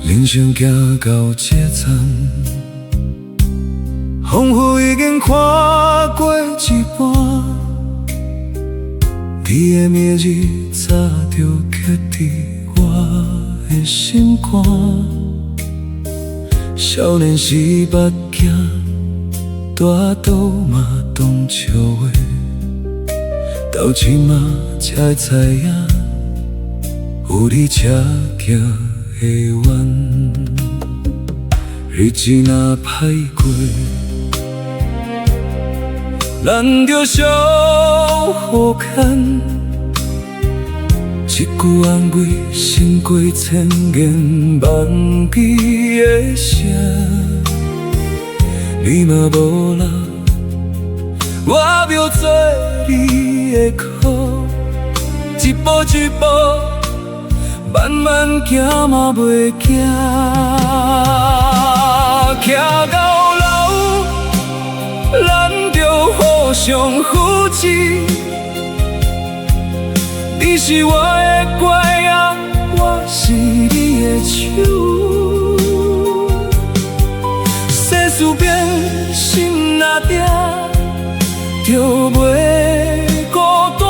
人生行到這層，彷彿已經看過一半。你的名字早就刻佇我的心肝。少年時捌行，大肚嘛當笑話，到這馬才會知影，有你才行會遠。日子若歹過，咱就相互牽。一句安慰勝過千言萬語的聲。你若無力，我欲做你的靠，一步一步，慢慢行嘛袂驚。行到老，咱著互相扶持。你是我的拐仔，我是你的手。世事變，心若定，就袂孤單。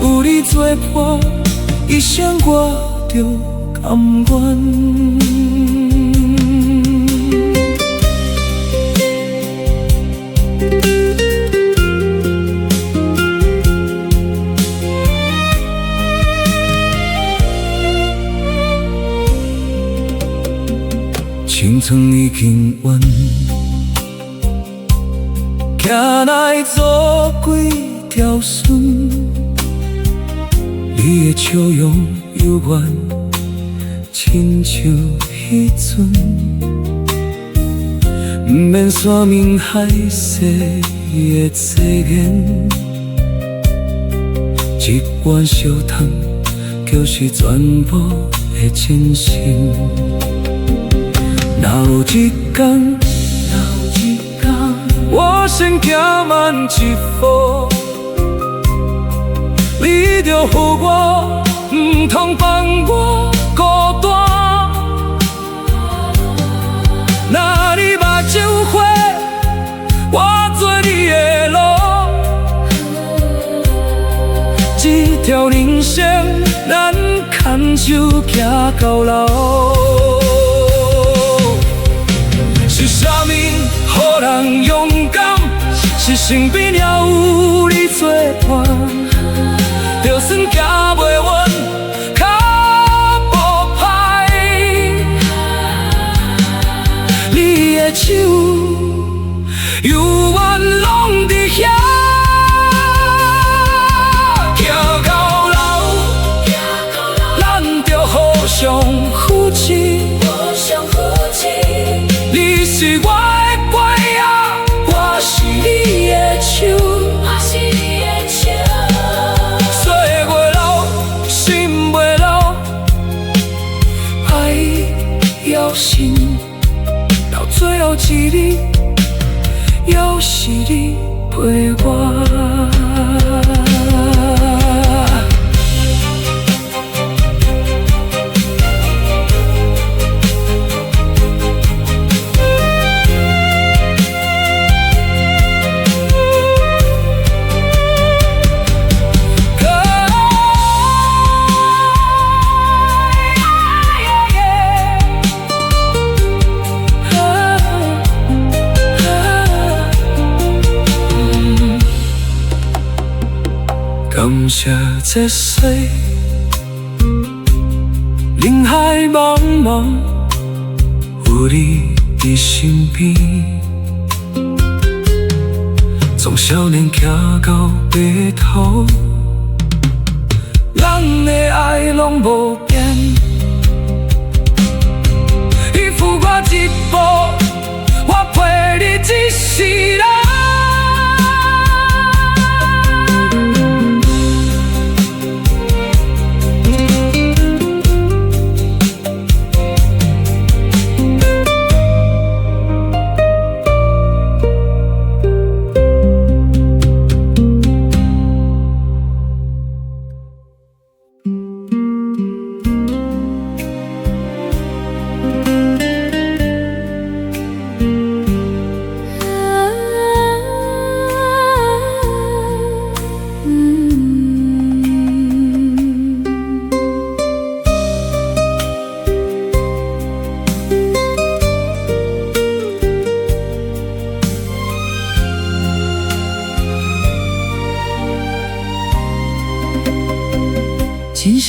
有你作伴，一生我著甘願。青春已經遠，行來做幾條孫，你的笑容猶原親像彼陣，毋免山盟海誓的誓言，一碗燒湯就是全部的真心。若有一天，我先行慢一步，你著予我，毋通放我孤單。若你目睭花，我做你的路，這條人生，咱牽手行到老。是啥物予人勇敢？是身邊也有你作伴，就算行袂穩，跤步歹，你的手猶原攏佇遐。行到老，咱著互相扶持。你是我的拐仔，我是你的手。歲月老，心袂老，愛猶新，到最後一日，猶是你陪我。感謝這世，人海茫茫，有你佇身邊。從少年行到白頭，咱的愛攏無變。你扶我一步，我陪你一世人。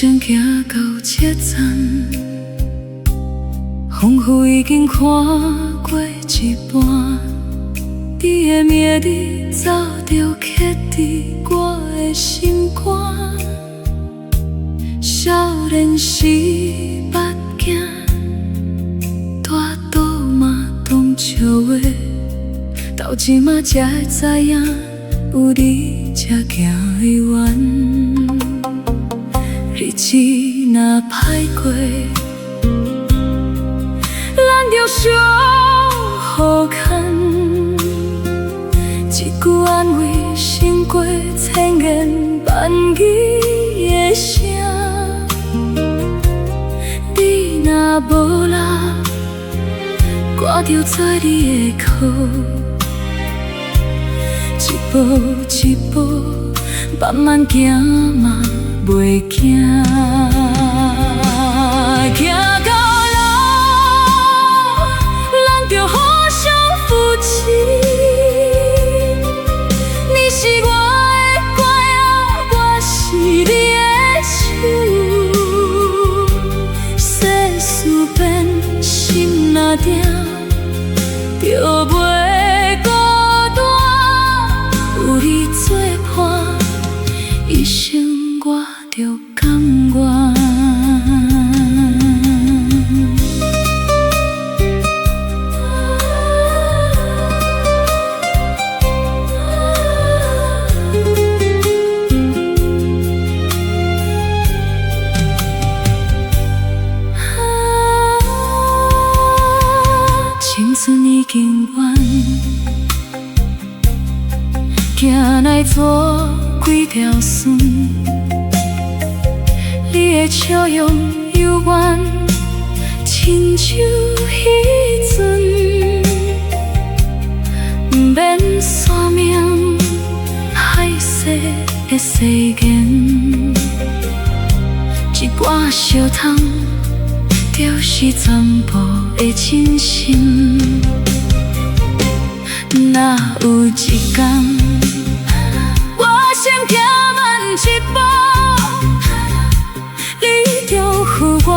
生行到這層，風雨已經看過一半，你的名字早就刻佇我的心肝。少年時捌行，大肚嘛當笑話，到這馬才會知影，有你才行會遠。日子若歹過，咱著相互牽。一句安慰勝過千言萬語的聲。你若無力，我就做你的靠。一步一步，慢慢行嘛袂驚。行到老，咱著互相扶持。你是我的拐仔，我是你的手。世事變，心若定，就袂孤單。有你做伴，一生我著甘願。青春已經完，行來做幾條船，你的笑容猶原親像彼陣，毋免說明海誓的誓言，一碗燒湯就是全部的真心。若有一天，我先行慢一步，你著扶我，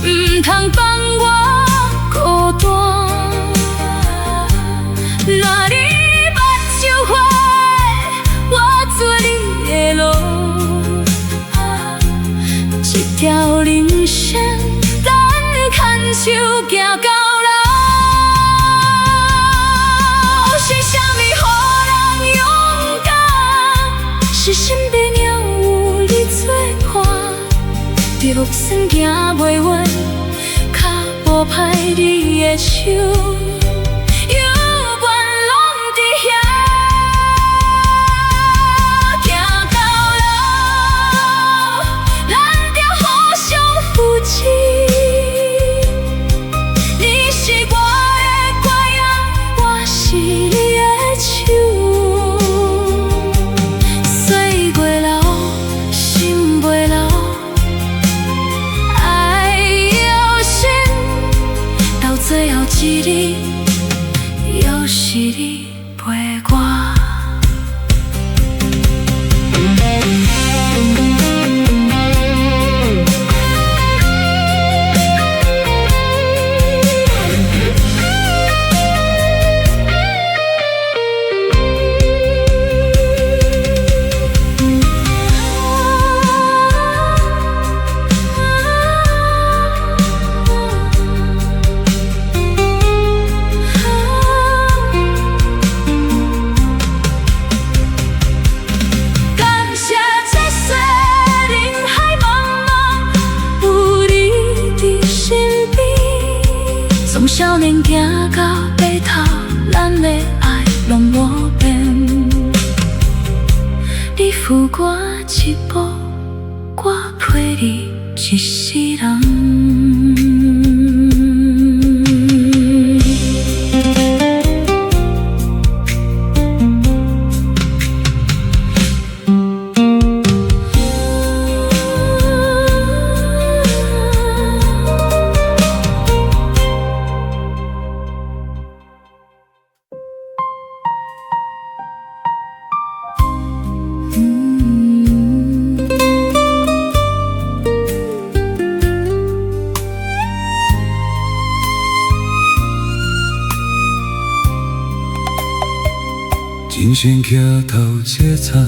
毋通放我孤單。若你目睭花，我做你的路，這條人生，咱牽手行到老。是啥物予人勇敢？是身邊有你作伴，就算行袂穩，跤步歹，你的手猶原攏佇遐。行到老，咱著互相扶持。你是我的拐仔，我是你的手。歲月老，心袂老，愛猶新，到最後一日，猶是你陪我。感謝這世人海茫茫，有你佇身邊。從少年行到白頭，咱的愛攏無變。你扶我一步，我陪你一世人。人生行到這層，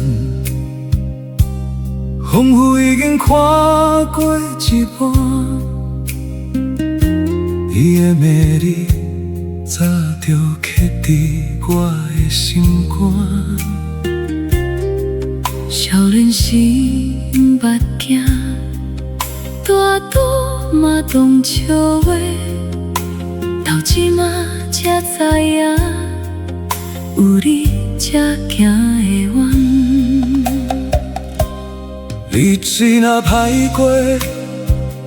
風雨已經看過一半，伊的美麗早就刻佇我的心肝。少年時毋捌行，大肚嘛當笑話，到這馬才知影，有你才行會遠。日子若歹過，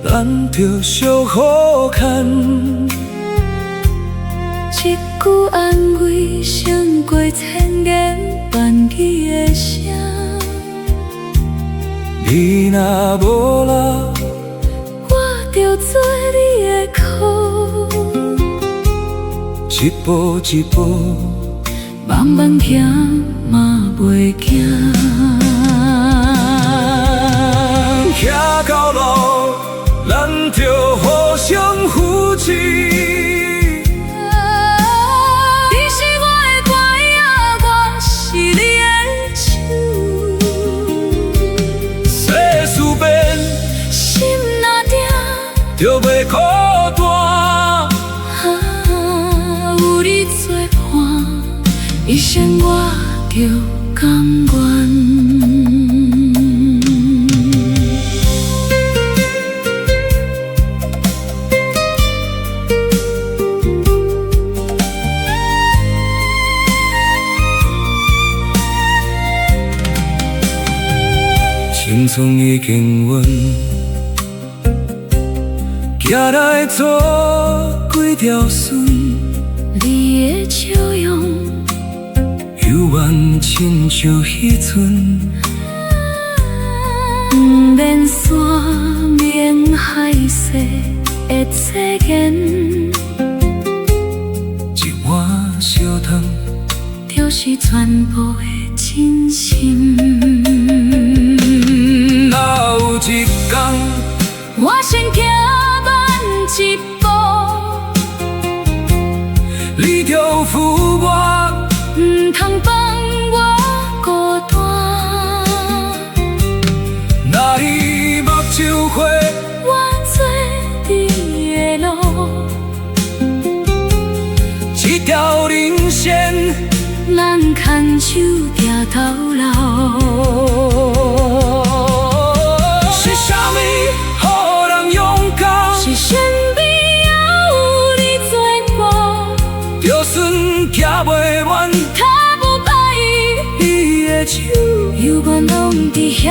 咱就相互牽。一句安慰勝過千言萬語的聲。你若無力，我就做你的靠。一步一步，慢慢行嘛袂驚。行到老，咱就互相扶持。你是我的拐仔，我是你的手。世事變，心若定，就袂孤單。啊，有你作伴，一生我就甘願。青春已經遠，行來做幾條船，你的笑容猶原親像彼陣。毋免山盟海誓的誓言，一碗燒湯，就是全部的真心。若有一天，我先行慢一步，你就扶我，毋通放我孤單。若你目睭花，我做你的路，這條人生，咱牽手行到老。是啥物予人勇敢？是身邊猶有你作伴，就算行袂完，跤步歹，你的手，猶原攏佇遐。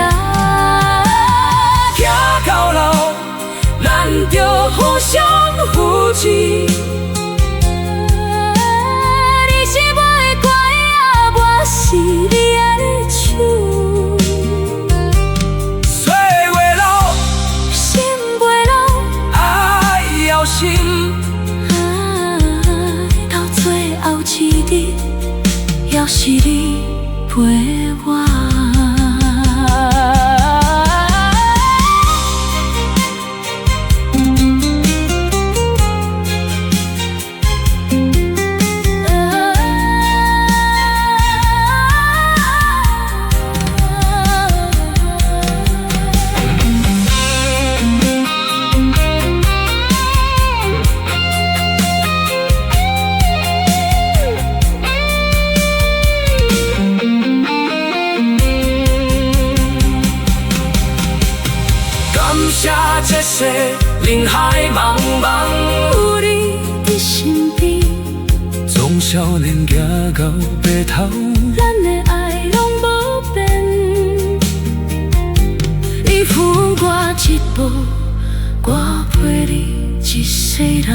行到老，咱就互相扶持。你是我的拐仔，我是你的手。歲月老，心袂老，愛猶新。啊，到最後一日，猶是你陪我。感謝這世人海茫茫，有你佇身邊，從少年行到白頭，咱的愛攏無變。你扶我一步，我陪你一世人。